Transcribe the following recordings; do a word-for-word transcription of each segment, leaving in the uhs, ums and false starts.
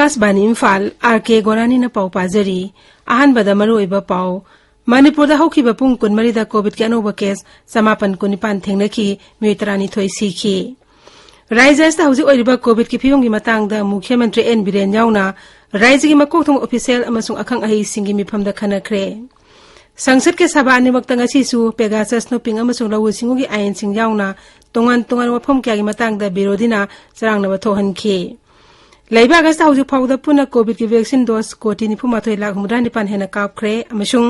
ꯑꯥꯀꯥꯁꯕꯥꯅꯤ Imphal, R ꯀꯦ ꯒꯣꯔꯥꯅꯤꯅ ꯄꯥꯎ ꯄꯥꯖꯔꯤ꯫ ꯑꯍꯥꯟꯕꯗ ꯃꯔꯨꯑꯣꯏꯕ ꯄꯥꯎ꯫ ꯃꯅꯤꯄꯨꯔꯗ ꯍꯧꯈꯤꯕ ꯄꯨꯡ ꯀꯨꯟꯃꯔꯤꯗ ꯀꯣꯚꯤꯗꯀꯤ ꯑꯅꯧꯕ ꯀꯦꯁ ꯆꯃꯥꯄꯟ ꯀꯨꯟꯅꯤꯄꯥꯟ ꯊꯦꯡꯅꯈꯤ, ꯃꯤꯑꯣꯏ ꯇꯔꯥꯅꯤꯊꯣꯏ ꯁꯤꯈꯤ꯫ ꯔꯥꯏꯖ꯭ꯌ ꯑꯁꯤꯗ ꯍꯧꯖꯤꯛ ꯑꯣꯏꯔꯤꯕ ꯀꯣꯚꯤꯗꯀꯤ ꯐꯤꯕꯝꯒꯤ ꯃꯇꯥꯡꯗ ꯃꯨꯈ꯭ꯌ ꯃꯟꯇ꯭ꯔꯤ ꯑꯦꯟ ꯕꯤꯔꯦꯟ ꯌꯥꯎꯅ ꯔꯥꯏꯖ꯭ꯌꯒꯤ ꯃꯀꯣꯛ ꯊꯣꯡꯕ ꯑꯣꯐꯤꯁꯤꯌꯦꯜ ꯑꯃꯁꯨꯡ ꯑꯈꯪ ꯑꯍꯩꯁꯤꯡꯒꯤ ꯃꯤꯐꯝꯗ ꯈꯟꯅꯈ꯭ꯔꯦ꯫ ꯁꯪꯁꯠꯀꯤ ꯁꯚꯥ ꯑꯅꯤꯃꯛꯇ ꯉꯁꯤꯁꯨ ꯄꯦꯒꯥꯁꯁ ꯅꯨꯄꯤꯡ ꯑꯃꯁꯨꯡ ꯂꯧꯎ ꯁꯤꯡꯎꯒꯤ ꯑꯥꯏꯟꯁꯤꯡ ꯌꯥꯎꯅ ꯇꯣꯉꯥꯟ ꯇꯣꯉꯥꯟꯕ ꯋꯥꯐꯝ ꯀꯌꯥꯒꯤ ꯃꯇꯥꯡꯗ ꯕꯤꯔꯣꯙꯤꯅ ꯆꯔꯥꯡꯅꯕ ꯊꯣꯛꯍꯟꯈꯤ꯫ ꯂꯩꯕꯥꯛ ꯑꯁꯤꯗ ꯍꯧꯖꯤꯛ ꯐꯥꯎꯕꯗ ꯄꯨꯟꯅ ꯀꯣꯚꯤꯗꯀꯤ ꯚꯦꯛꯁꯤꯟ ꯗꯣꯁ ꯀꯣꯇꯤ ꯅꯤꯐꯨ ꯃꯥꯊꯣꯏ ꯂꯥꯈ ꯍꯨꯝꯐꯨꯇꯔꯥ ꯅꯤꯄꯥꯟ ꯍꯦꯟꯅ ꯀꯥꯞꯈ꯭ꯔꯦ ꯑꯃꯁꯨꯡ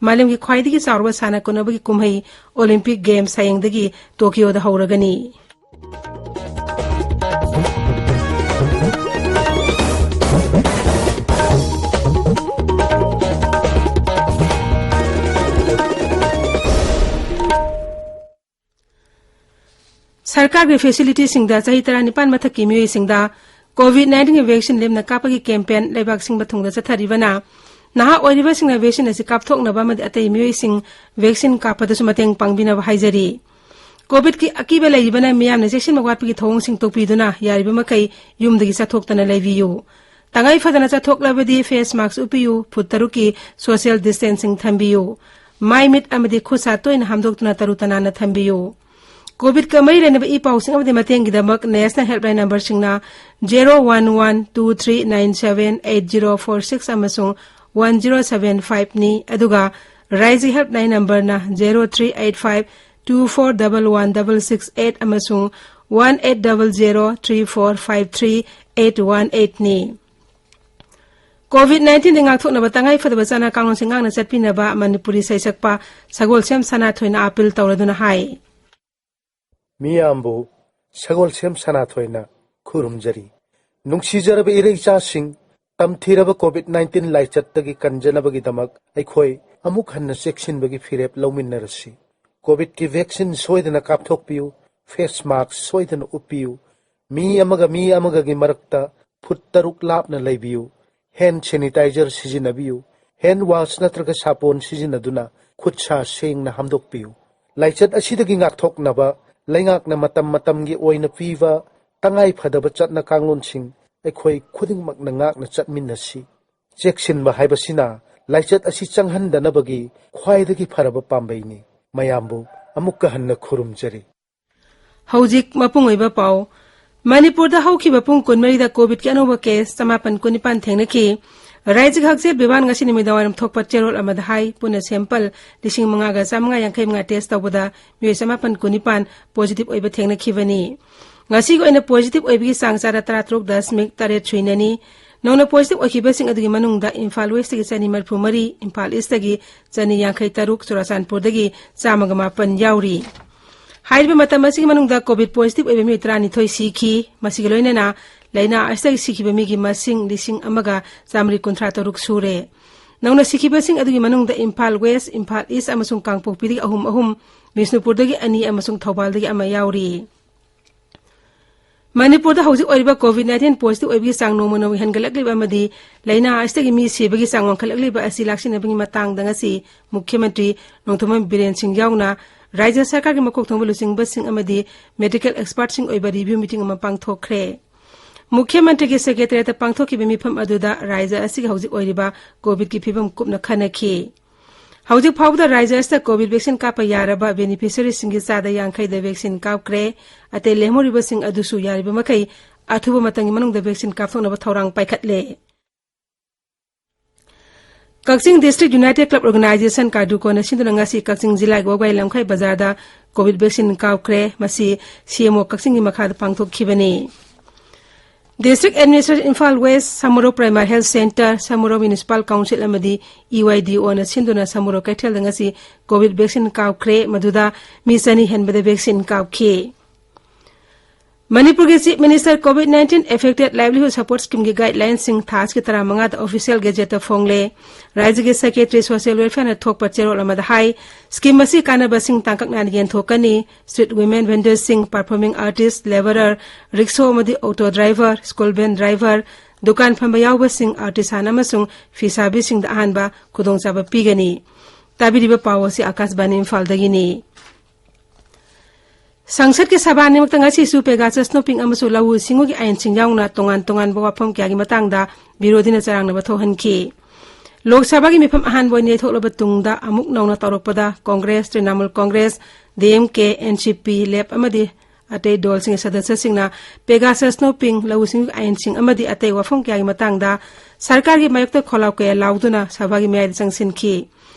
ꯃꯥꯂꯦꯝꯒꯤ ꯈ꯭ꯋꯥꯏꯗꯒꯤ ꯆꯥꯎꯔꯕ ꯁꯥꯟꯅ ꯈꯣꯠꯅꯕꯒꯤ ꯀꯨꯝꯍꯩ ꯑꯣꯂꯤꯝꯄꯤꯛ ꯒꯦꯝꯁ ꯍꯌꯦꯡꯗꯒꯤ ꯇꯣꯀꯤꯌꯣꯗ ꯍꯧꯔꯒꯅꯤ꯫ ꯁꯔꯀꯥꯔꯒꯤ ꯐꯦꯁꯤꯂꯤꯇꯤꯁꯤꯡꯗ ꯆꯍꯤ ꯇꯔꯥꯅꯤꯄꯥꯟ ꯃꯊꯛꯀꯤ ꯃꯤꯑꯣꯏꯁꯤꯡꯗ ꯀꯣꯚꯤꯗ ꯅꯥꯏꯟꯇꯤꯟꯒꯤ ꯚꯦꯛꯁꯤꯟ ꯂꯦꯝꯅ ꯀꯥꯞꯄꯒꯤ ꯀꯦꯝꯄꯦꯟ ꯂꯩꯕꯥꯛ ꯁꯤꯟꯕ ꯊꯨꯡꯅ ꯆꯠꯊꯔꯤꯕꯅ ꯅꯍꯥ ꯑꯣꯏꯔꯤꯕꯁꯤꯡꯅ ꯚꯦꯛꯁꯤꯟ ꯑꯁꯤ ꯀꯥꯞꯊꯣꯛꯅꯕ ꯑꯃꯗꯤ ꯑꯇꯩ ꯃꯤꯑꯣꯏꯁꯤꯡ ꯚꯦꯛꯁꯤꯟ ꯀꯥꯞꯄꯗꯁꯨ ꯃꯇꯦꯡ ꯄꯥꯡꯕꯤꯅꯕ ꯍꯥꯏꯖꯔꯤ꯫ ꯀꯣꯚꯤꯗꯀꯤ ꯑꯀꯤꯕ ꯂꯩꯔꯤꯕꯅ ꯃꯤꯌꯥꯝꯅ ꯆꯦꯛꯁꯤꯟꯕ ꯋꯥꯠꯄꯒꯤ ꯊꯧꯑꯣꯡꯁꯤꯡ ꯇꯣꯛꯄꯤꯗꯨꯅ ꯌꯥꯔꯤꯕ ꯃꯈꯩ ꯌꯨꯝꯗꯒꯤ ꯆꯠꯊꯣꯛꯇꯅ ꯂꯩꯕꯤꯌꯨ꯫ ꯇꯉꯥꯏ ꯐꯗꯅ ꯆꯠꯊꯣꯛꯂꯕꯗꯤ ꯐꯦꯁ ꯃꯥꯛꯁ ꯎꯞꯄꯤꯌꯨ, ꯐꯨꯠ ꯇꯔꯨꯛꯀꯤ ꯁꯣꯁꯤꯌꯦꯜ ꯗꯤꯁꯇꯦꯟꯁꯤꯡ ꯊꯝꯕꯤꯌꯨ꯫ ꯃꯥꯏ ꯃꯤꯠ ꯑꯃꯗꯤ ꯈꯨꯠ ꯁꯥ ꯇꯣꯏꯅ ꯍꯥꯝꯗꯣꯛꯇꯨꯅ ꯇꯔꯨ ꯇꯅꯥꯟꯅ ꯊꯝꯕꯤꯌꯨ꯫ ꯀꯣꯚꯤꯗꯀ ꯃꯔꯤ ꯂꯩꯅꯕ ꯏ ꯄꯥꯎꯁꯤꯡ ꯑꯃꯗꯤ ꯃꯇꯦꯡꯒꯤꯗꯃꯛ ꯅꯦꯁꯅꯦꯜ ꯍꯦꯜꯞꯂꯥꯏꯟ ꯅꯝꯕꯔꯁꯤꯡꯅ zero one one two three nine seven eight zero four six ꯑꯃꯁꯨꯡ ꯋꯥꯟ ꯖꯤꯔꯣ ꯁꯚꯦꯟ ꯐꯥꯏꯚꯅꯤ, ꯑꯗꯨꯒ ꯔꯥꯏꯖ꯭ꯌ ꯍꯦꯜꯞꯂꯥꯏꯟ ꯅꯝꯕꯔꯅ zero three eight five two four double one double six eight ꯑꯃꯁꯨꯡ one eight double zero three four five three eight one ꯑꯩꯠꯅꯤ꯫ Covid ꯅꯥꯏꯟꯇꯤꯟꯗꯒꯤ ꯉꯥꯛꯊꯣꯛꯅꯕ ꯇꯉꯥꯏ ꯐꯗꯕ ꯆꯠꯅ ꯀꯥꯡꯂꯣꯟꯁꯤꯡ ꯉꯥꯛꯅ ꯆꯠꯄꯤꯅꯕ ꯃꯅꯤꯄꯨꯔꯤ ꯁꯩꯁꯛꯄ ꯁꯒꯣꯜꯁꯦꯝ ꯁꯅꯥꯊꯣꯏꯅ ꯑꯥꯄꯤꯜ ꯇꯧꯔꯗꯨꯅ ꯍꯥꯏ꯫ ꯃꯤꯌꯥꯝꯕꯨ ꯁꯒꯣꯜꯁꯦꯝ ꯁꯅꯥꯊꯣꯏꯅ ꯈꯨꯔꯨꯝꯖꯔꯤ꯫ ꯅꯨꯡꯁꯤꯖꯔꯕ ꯏꯔꯩꯆꯥꯁꯤꯡ, ꯇꯝꯊꯤꯔꯕ ꯀꯣꯚꯤꯗ ꯅꯥꯏꯟꯇꯤꯟ ꯂꯥꯏꯆꯠꯇꯒꯤ ꯀꯟꯖꯅꯕꯒꯤꯗꯃꯛ ꯑꯩꯈꯣꯏ ꯑꯃꯨꯛ ꯍꯟꯅ ꯆꯦꯛꯁꯤꯟꯕꯒꯤ ꯐꯤꯔꯦꯞ ꯂꯧꯃꯤꯟꯅꯔꯁꯤ꯫ ꯀꯣꯚꯤꯗꯀꯤ ꯚꯦꯛꯁꯤꯟ ꯁꯣꯏꯗꯅ ꯀꯥꯞꯊꯣꯛꯄꯤꯌꯨ, ꯐꯦꯁ ꯃꯥꯛꯁ ꯁꯣꯏꯗꯅ ꯎꯞꯄꯤꯌꯨ, ꯃꯤ ꯑꯃꯒ ꯃꯤ ꯑꯃꯒꯒꯤ ꯃꯔꯛꯇ ꯐꯨꯠ ꯇꯔꯨꯛ ꯂꯥꯞꯅ ꯂꯩꯕꯤꯌꯨ, ꯍꯦꯟ ꯁꯦꯅꯤꯇꯥꯏꯖꯔ ꯁꯤꯖꯤꯟꯅꯕꯤꯌꯨ, ꯍꯦꯟ ꯋꯥꯁ ꯅꯠꯇ꯭ꯔꯒ ꯁꯥꯄꯣꯟ ꯁꯤꯖꯤꯟꯅꯗꯨꯅ ꯈꯨꯠ ꯁꯥ ꯁꯦꯡꯅ ꯍꯥꯝꯗꯣꯛꯄꯤꯌꯨ꯫ ꯂꯥꯏꯆꯠ ꯑꯁꯤꯗꯒꯤ ꯉꯥꯛꯊꯣꯛꯅꯕ ꯂꯩꯉꯥꯛꯅ ꯃꯇꯝ ꯃꯇꯝꯒꯤ ꯑꯣꯏꯅ ꯄꯤꯕ ꯇꯉꯥꯏ ꯐꯗꯕ ꯆꯠꯅ ꯀꯥꯡꯂꯣꯟꯁꯤꯡ ꯑꯩꯈꯣꯏ ꯈꯨꯗꯤꯡꯃꯛꯅ ꯉꯥꯛꯅ ꯆꯠꯃꯤꯟꯅꯁꯤ꯫ ꯆꯦꯛꯁꯤꯟꯕ ꯍꯥꯏꯕꯁꯤꯅ ꯂꯥꯏꯆꯠ ꯑꯁꯤ ꯆꯪꯍꯟꯗꯅꯕꯒꯤ ꯈ꯭ꯋꯥꯏꯗꯒꯤ ꯐꯔꯕ ꯄꯥꯝꯕꯩꯅꯤ꯫ ꯃꯌꯥꯝꯕꯨ ꯑꯃꯨꯛꯀ ꯍꯟꯅ ꯈꯨꯔꯨꯝꯖꯔꯤ꯫ ꯍꯧꯖꯤꯛ ꯃꯄꯨꯡ ꯑꯣꯏꯕ ꯄꯥꯎ꯫ ꯃꯅꯤꯄꯨꯔꯗ ꯍꯧꯈꯤꯕ ꯄꯨꯡ ꯀꯨꯟꯃꯔꯤꯗ ꯀꯣꯚꯤꯗꯀꯤ ꯑꯅꯧꯕ ꯀꯦꯁ ꯆꯃꯥꯄꯟ ꯀꯨꯟꯅꯤꯄꯥꯟ ꯊꯦꯡꯅꯈꯤ꯫ ꯔꯥꯏꯖꯒꯤ ꯍꯛꯁꯦꯜ ꯕꯤꯚꯥꯟ ꯉꯁꯤ ꯅꯨꯃꯤꯗꯥꯡꯋꯥꯏꯔꯝ ꯊꯣꯛꯄ ꯆꯦꯔꯣꯜ ꯑꯃꯗ ꯍꯥꯏ, ꯄꯨꯟꯅ ꯁꯦꯝꯄꯜ ꯂꯤꯁꯤꯡ ꯃꯉꯥꯒ ꯆꯥꯃꯉꯥ ꯌꯥꯡꯈꯩ ꯃꯉꯥ ꯇꯦꯁ ꯇꯧꯕꯗ ꯃꯤꯑꯣꯏ ꯆꯃꯥꯄꯟ ꯀꯨꯟꯅꯤꯄꯥꯟ ꯄꯣꯖꯤꯇꯤꯚ ꯑꯣꯏꯕ ꯊꯦꯡꯅꯈꯤꯕꯅꯤ꯫ ꯉꯁꯤꯒꯤ ꯑꯣꯏꯅ ꯄꯣꯖꯤꯇꯤꯚ ꯑꯣꯏꯕꯒꯤ ꯆꯥꯡ ꯆꯥꯗ ꯇꯔꯥꯇꯔꯨꯛ ꯗꯁꯃꯤꯛ ꯇꯔꯦꯠ ꯁꯨꯏꯅꯅꯤ꯫ ꯅꯧꯅ ꯄꯣꯖꯤꯇꯤꯚ ꯑꯣꯏꯈꯤꯕꯁꯤꯡ ꯑꯗꯨꯒꯤ ꯃꯅꯨꯡꯗ ꯏꯝꯐꯥꯜ ꯋꯦꯁꯇꯒꯤ ꯆꯅꯤ ꯃꯔꯤꯐꯨ ꯃꯔꯤ, ꯏꯝꯐꯥꯜ ꯏꯁꯇꯒꯤ ꯆꯅꯤ ꯌꯥꯡꯈꯩ ꯇꯔꯨꯛ, ꯆꯨꯔꯥꯆꯥꯟꯄꯨꯔꯗꯒꯤ ꯆꯥꯝꯃꯒ ꯃꯥꯄꯟ ꯌꯥꯎꯔꯤ꯫ ꯍꯥꯏꯔꯤꯕ ꯃꯇꯝ ꯑꯁꯤꯒꯤ ꯃꯅꯨꯡꯗ ꯀꯣꯚꯤꯗ ꯄꯣꯖꯤꯇꯤꯚ ꯑꯣꯏꯕ ꯃꯤꯑꯣꯏ ꯇꯔꯥꯅꯤꯊꯣꯏ ꯁꯤꯈꯤ꯫ ꯃꯁꯤꯒ ꯂꯣꯏꯅꯅ ꯂꯥꯏꯅꯥ ꯑꯁꯤꯗꯒꯤ ꯁꯤꯈꯤꯕ ꯃꯤꯒꯤ ꯃꯁꯤꯡ ꯂꯤꯁꯤꯡ ꯑꯃꯒ ꯆꯥꯃꯔꯤ ꯀꯨꯟꯊ꯭ꯔꯥ ꯇꯔꯨꯛ ꯁꯨꯔꯦ꯫ ꯅꯧꯅ ꯁꯤꯈꯤꯕꯁꯤꯡ ꯑꯗꯨꯒꯤ ꯃꯅꯨꯡꯗ ꯏꯝꯐꯥꯜ ꯋꯦꯁ, ꯏꯝꯐꯥꯜ ꯏꯁ ꯑꯃꯁꯨꯡ ꯀꯥꯡꯄꯣꯛꯄꯤꯗꯒꯤ ꯑꯍꯨꯝ ꯑꯍꯨꯝ, ꯕꯤꯁꯅꯨꯄꯨꯔꯗꯒꯤ ꯑꯅꯤ ꯑꯃꯁꯨꯡ ꯊꯧꯕꯥꯜꯗꯒꯤ ꯑꯃ ꯌꯥꯎꯔꯤ꯫ ꯃꯅꯤꯄꯨꯔꯗ ꯍꯧꯖꯤꯛ ꯑꯣꯏꯔꯤꯕ ꯀꯣꯚꯤꯗ ꯅꯥꯏꯟꯇꯤꯟ ꯄꯣꯖꯤꯇꯤꯚ ꯑꯣꯏꯕꯒꯤ ꯆꯥꯡ ꯅꯣꯡꯃ ꯅꯣꯡꯃꯒꯤ ꯍꯦꯟꯒꯠꯂꯛꯂꯤꯕ ꯑꯃꯗꯤ ꯂꯥꯏꯅꯥ ꯑꯁꯤꯗꯒꯤ ꯃꯤ ꯁꯤꯕꯒꯤ ꯆꯥꯡ ꯋꯥꯡꯈꯠꯂꯛꯂꯤꯕ ꯑꯁꯤ ꯂꯥꯛꯁꯤꯟꯅꯕꯒꯤ ꯃꯇꯥꯡꯗ ꯉꯁꯤ ꯃꯨꯈ꯭ꯌ ꯃꯟꯇ꯭ꯔꯤ ꯅꯣꯡꯊꯣꯝꯕꯝ ꯕꯤꯔꯦꯟ ꯁꯤꯡ ꯌꯥꯎꯅ ꯔꯥꯖ꯭ꯌ ꯁꯔꯀꯥꯔꯒꯤ ꯃꯀꯣꯛ ꯊꯣꯡꯕ ꯂꯨꯆꯤꯡꯕꯁꯤꯡ ꯑꯃꯗꯤ ꯃꯦꯗꯤꯀꯦꯜ ꯑꯦꯛꯁꯄꯔꯠꯁꯤꯡ ꯑꯣꯏꯕ ꯔꯤꯚ꯭ꯌꯨ ꯃꯤꯇꯤꯡ ꯑꯃ ꯄꯥꯡꯊꯣꯛꯈ꯭ꯔꯦ꯫ ꯃꯨꯈ꯭ꯌ ꯃꯟꯇ꯭ꯔꯤꯒꯤ ꯁꯦꯀ꯭ꯔꯦꯇꯔꯤꯌꯦꯠꯇ ꯄꯥꯡꯊꯣꯛꯈꯤꯕ ꯃꯤꯐꯝ ꯑꯗꯨꯗ ꯔꯥꯖ꯭ꯌ ꯑꯁꯤꯒꯤ ꯍꯧꯖꯤꯛ ꯑꯣꯏꯔꯤꯕ ꯀꯣꯚꯤꯗꯀꯤ ꯐꯤꯕꯝ ꯀꯨꯞꯅ ꯈꯟꯅꯈꯤ꯫ ꯍꯧꯖꯤꯛ ꯐꯥꯎꯕꯗ ꯔꯥꯖ꯭ꯌ ꯑꯁꯤꯗ ꯀꯣꯚꯤꯗ ꯚꯦꯛꯁꯤꯟ ꯀꯥꯞꯄ ꯌꯥꯔꯕ ꯕꯦꯅꯤꯐꯤꯁꯔꯤꯁꯤꯡꯒꯤ ꯆꯥꯗ ꯌꯥꯡꯈꯩꯗ ꯚꯦꯛꯁꯤꯟ ꯀꯥꯞꯈ꯭ꯔꯦ꯫ ꯑꯇꯩ ꯂꯦꯝꯍꯧꯔꯤꯕꯁꯤꯡ ꯑꯗꯨꯁꯨ ꯌꯥꯔꯤꯕ ꯃꯈꯩ ꯑꯊꯨꯕ ꯃꯇꯝꯒꯤ ꯃꯅꯨꯡꯗ ꯚꯦꯛꯁꯤꯟ ꯀꯥꯞꯊꯣꯛꯅꯕ ꯊꯧꯔꯥꯡ ꯄꯥꯏꯈꯠꯂꯦ꯫ ꯀꯛꯆꯤꯡ ꯗꯤꯁꯇ꯭ꯔꯤꯛ ꯌꯨꯅꯥꯏꯇꯦꯗ ꯀ꯭ꯂꯕ ꯑꯣꯔꯒꯅꯥꯏꯖꯦꯁꯟ, ꯀꯥꯗꯨꯀꯣꯅ ꯁꯤꯟꯗꯨꯅ ꯉꯁꯤ ꯀꯛꯆꯤꯡ ꯖꯤꯂꯥꯒꯤ ꯋꯥꯕꯒꯥꯏ ꯂꯝꯈꯥꯏ ꯕꯖꯥꯔꯗ ꯀꯣꯚꯤꯗ ꯚꯦꯛꯁꯤꯟ ꯀꯥꯞꯈ꯭ꯔꯦ꯫ ꯃꯁꯤ ꯁꯤ ꯑꯦꯝ ꯑꯣ ꯀꯛꯆꯤꯡꯒꯤ ꯃꯈꯥꯗ ꯄꯥꯡꯊꯣꯛꯈꯤꯕꯅꯤ꯫ District administration Imphal west, Samurou primary health centre, Samurou municipal council ꯑꯃꯗꯤ ꯏ ꯋꯥꯏ ꯗꯤ ꯑꯣꯅ ꯁꯤꯟꯗꯨꯅ ꯁꯃꯨꯔꯧ ꯀꯩꯊꯦꯜꯗ ꯉꯁꯤ ꯀꯣꯚꯤꯗ ꯚꯦꯛꯁꯤꯟ ꯀꯥꯞꯈ꯭ꯔꯦ꯫ ꯃꯗꯨꯗ ꯃꯤ ꯆꯅꯤ ꯍꯦꯟꯕꯗ ꯚꯦꯛꯁꯤꯟ ꯀꯥꯞꯈꯤ꯫ ꯃꯅꯤꯄꯨꯔꯒꯤ chief minister COVID nineteen affected livelihood support scheme ꯒꯤ ꯒꯥꯏꯗꯂꯥꯏꯟꯁꯤꯡ ꯊꯥ ꯑꯁꯤꯒꯤ ꯇꯔꯥꯃꯉꯥꯗ ꯑꯣꯐꯤꯁꯤꯌꯦꯜ ꯒꯦꯖꯦꯠꯇ ꯐꯣꯡꯂꯦ꯫ ꯔꯥꯖ꯭ꯌꯒꯤ ꯁꯦꯀ꯭ꯔꯦꯇꯔꯤ ꯁꯣꯁꯤꯌꯦꯜ ꯋꯦꯜꯐꯤꯌꯔꯅ ꯊꯣꯛꯄ ꯆꯦꯔꯣꯜ ꯑꯃꯗ ꯍꯥꯏ, ꯁ꯭ꯀꯤꯝ ꯑꯁꯤ ꯀꯥꯟꯅꯕꯁꯤꯡ ꯇꯥꯡꯀꯛ ꯅꯥꯏꯅ ꯌꯦꯟꯊꯣꯛꯀꯅꯤ꯫ ꯁ꯭ꯇ꯭ꯔꯤꯠ ꯋꯤꯃꯦꯟ ꯚꯦꯟꯗꯔꯁꯤꯡ, ꯄꯔꯐꯣꯔꯃꯤꯡ ꯑꯥꯔꯇꯤꯁ, ꯂꯦꯕꯔꯔ, ꯔꯤꯛꯁꯣ ꯑꯃꯗꯤ auto driver, school van driver, ꯗꯨꯀꯥꯟ ꯐꯝꯕ ꯌꯥꯎꯕꯁꯤꯡ, ꯑꯥꯔꯇꯤꯁꯥꯟ ꯑꯃꯁꯨꯡ ꯐꯤꯁꯥꯕꯤꯁꯤꯡꯗ ꯑꯍꯥꯟꯕ ꯈꯨꯗꯣꯡꯆꯥꯕ ꯄꯤꯒꯅꯤ꯫ ꯇꯥꯕꯤꯔꯤꯕ ꯄꯥꯎ ꯑꯁꯤ ꯑꯀꯥꯁꯕꯥꯅꯤ ꯏꯝꯐꯥꯜꯗꯒꯤꯅꯤ꯫ ꯁꯪꯁꯠꯀꯤ ꯁꯚꯥ ꯑꯅꯤꯃꯛꯇ ꯉꯁꯤꯁꯨ ꯄꯦꯒꯥꯁꯁ ꯅꯣꯄꯤꯡ ꯑꯃꯁꯨꯡ ꯂꯧꯎ ꯁꯤꯡꯎꯒꯤ ꯑꯥꯏꯟꯁꯤꯡ ꯌꯥꯎꯅ ꯇꯣꯉꯥꯟ ꯇꯣꯉꯥꯟꯕ ꯋꯥꯐꯝ ꯀꯌꯥꯒꯤ ꯃꯇꯥꯡꯗ ꯕꯤꯔꯣꯙꯤꯅ ꯆꯔꯥꯡꯅꯕ ꯊꯣꯛꯍꯟꯈꯤ꯫ ꯂꯣꯛ ꯁꯚꯥꯒꯤ ꯃꯤꯐꯝ ꯑꯍꯥꯟꯕ ꯑꯣꯏꯅ ꯌꯩꯊꯣꯛꯂꯕ ꯇꯨꯡꯗ ꯑꯃꯨꯛ ꯅꯧꯅ ꯇꯧꯔꯛꯄꯗ ꯀꯣꯡꯒ꯭ꯔꯦꯁ, ꯇ꯭ꯔꯤꯅꯥꯃꯨꯜ ꯀꯣꯡꯒ꯭ꯔꯦꯁ, ꯗꯤ ꯑꯦꯝ ꯀꯦ, ꯑꯦꯟ ꯁꯤ ꯄꯤ, ꯂꯦꯞ ꯑꯃꯗꯤ ꯑꯇꯩ ꯗꯣꯜꯁꯤꯡꯒꯤ ꯁꯗꯁ꯭ꯌꯁꯤꯡꯅ ꯄꯦꯒꯥꯁꯁ ꯅꯣꯄꯤꯡ, ꯂꯧꯎ ꯁꯤꯡꯎꯒꯤ ꯑꯥꯏꯟꯁꯤꯡ ꯑꯃꯗꯤ ꯑꯇꯩ ꯋꯥꯐꯝ ꯀꯌꯥꯒꯤ ꯃꯇꯥꯡꯗ ꯁꯔꯀꯥꯔꯒꯤ ꯃꯥꯌꯣꯛꯇ ꯈꯣꯜꯂꯥꯎ ꯀꯌꯥ ꯂꯥꯎꯗꯨꯅ ꯁꯚꯥꯒꯤ ꯃꯌꯥꯏꯗ ꯆꯪꯁꯤꯟꯈꯤ꯫